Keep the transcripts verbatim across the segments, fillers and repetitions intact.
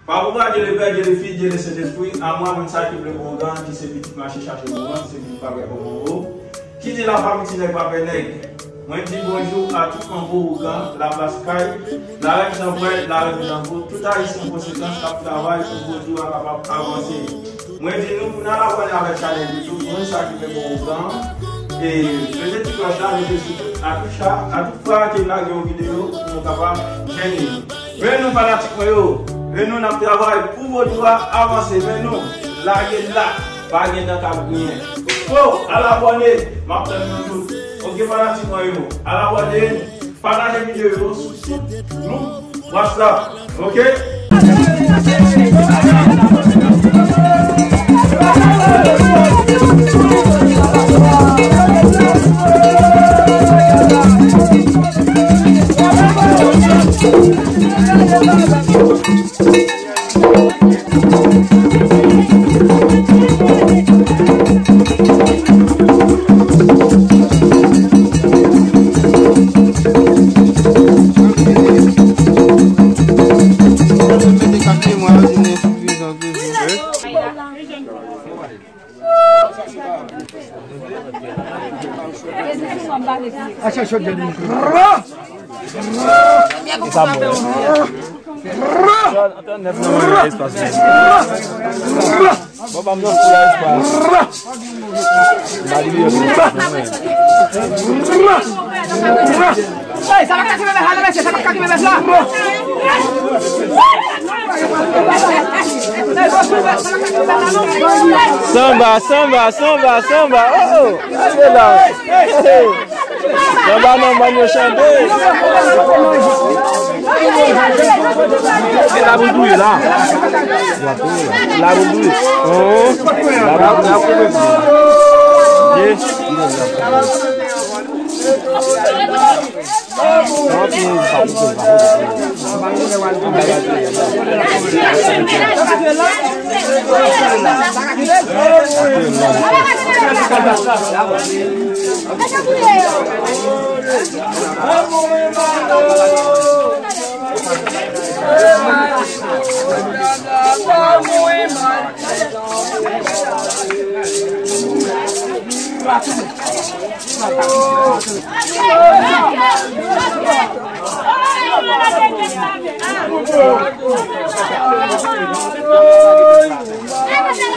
Par pouvoir Dieu le Père, Dieu le Fils, Dieu le Saint-Esprit, à moi, moun sa ki vle bon ougan, ki se pitit mache chache bon ougan, ki se pitit papè bon ougan, ki di lafanmi ti nèg papè nèg. Mwen di bonjou a tout manbo ougan, Laplas Kay, Larèv Zanpwèl, Larèv Zanpo, tout Ayisyen konsekans k ap travay pou vodou a kapab avanse. Mwen di nou pou n al abòne avèk chanèl YouTube, moun sa ki vle bon ougan, e peze ti klòch la, mete sou tout, a tout cha, a tout fwa ke m lage yon videyo, pou nou kapab jwenn li. Men nou fanatik mwen yo, men nou n ap travay pou vodou a avanse, men nou, lage l la, pa gen dan k ap griyen. Fo, al abòne, m ap tann nou tout. Oke fanatik mwen yo, al abòne, pataje videyo yo sou tout gwoup WhatsApp. Oke? Bon, ban m yon kou la espas. M pa li espas nan men. Sanba, sanba, sanba, sanba. Oh, oh. Gade la. Hey. Sanba nan bann yo chante. Se la pou l touye la. La pou l touye. Oh. La pou l touye. Ye.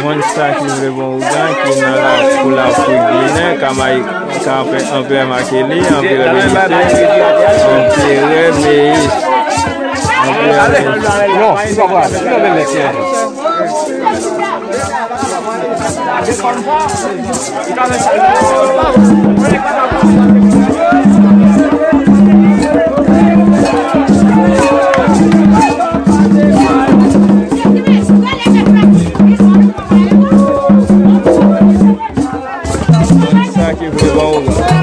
Moun sa ki vle bon ougan, ki nan lakou Lafrik Ginen, ka may-, ka anpè, anpè Makeli, anpè Benitez, anpè Meyis, anpè Meyis. Non, li pa pral. Li nan men nèg la. Sa ki vle ba w la.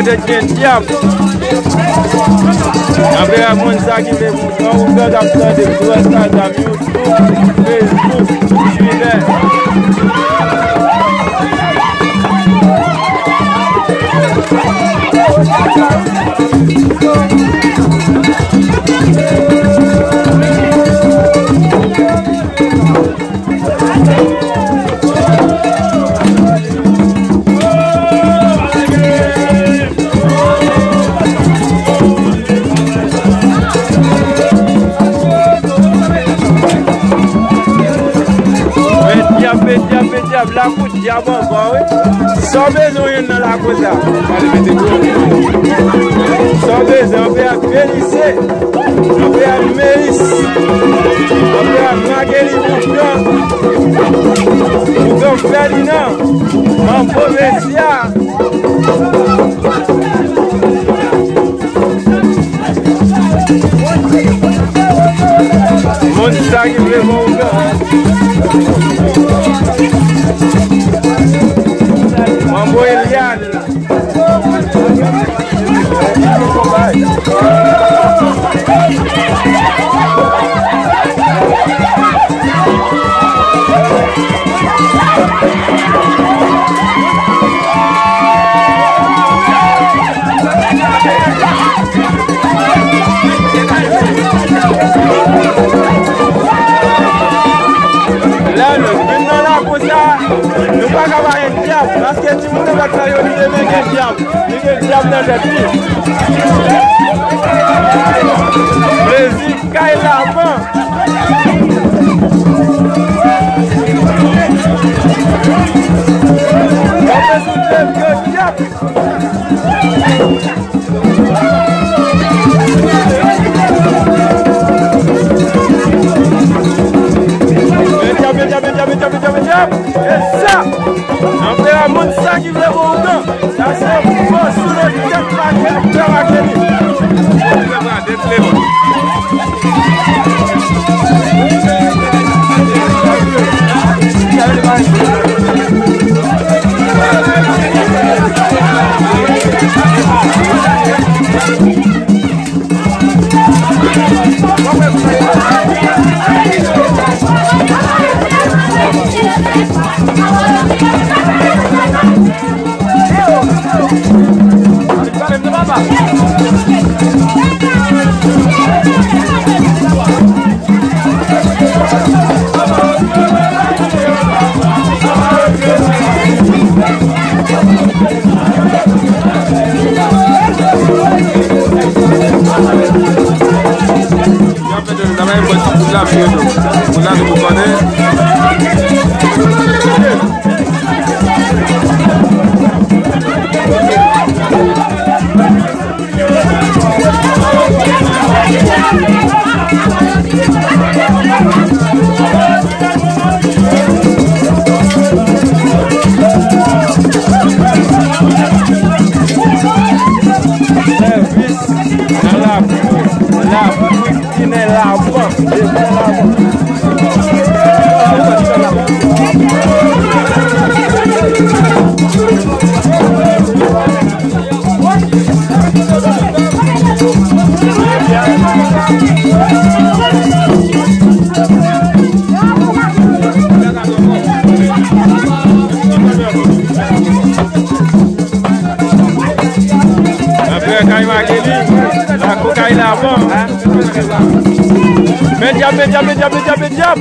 Tèt gen dyab. Anperè, moun sa ki vle pou pran ougan k ap tande sou Instagram, YouTube, Facebook, Twitter. Men dyab, men dyab, men dyab, lakou dyab ankò, wi. Sa w bezwen, w jwenn nan lakou sa. Sa w bezwen, anperè Belize, anperè Meyis, anperè Makeli, ougan, ougan Fèdinan, manbo mesya. Moun sa ki vle bon ougan. Manbo Eliane. Lè nou vin nan lakou sa, nou pa ka pa gen dyab, paske timoun nan fèt sa yo, li te men gen dyab. Li gen dyab nan tèt li. Plezi kay lavan. Yo bezwen de dyab. Men dyab, men dyab, men dyab, men dyab, men dyab, men dyab. E sa! Anperè, moun sa ki vle bon ougan. Sa se fò sou le tèt Makeli, frè Makeli. Sèvis nan lapri, lapri. Tine lavan, tine lavan. Anperè kay Makeli, lakou kay lavan. Men dyab, men dyab, men dyab, men dyab, men dyab.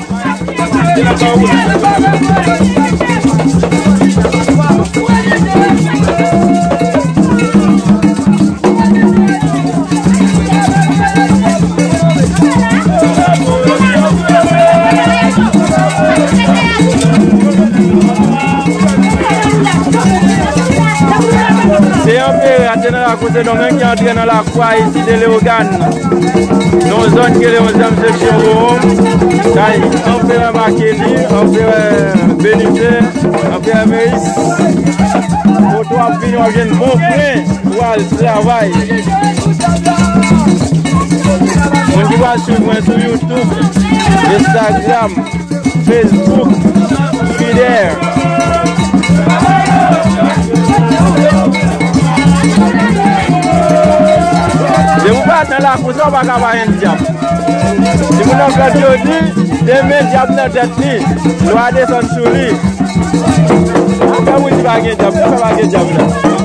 Se anperè a te nan lakou Sendomeng ki antre nan lakou Ayiti de Leyogàn. Nan yon zòn ki rele onzyèm seksyon Wowonm, kay Anperè Makeli, Anperè Belize, Anperè Meyis. Kote w ap vini, w ap jwenn bon grenn pou al travay. Moun ki pral swiv mwen sou YouTube, Instagram, Facebook, Twitter. Nan lakou sa, ou pa ka pa jwenn dyab. Timoun nan pran jodi, demen dyab nan tèt li. Lwa desann sou li. Afè moun di pa gen dyab, sa pa gen dyab la.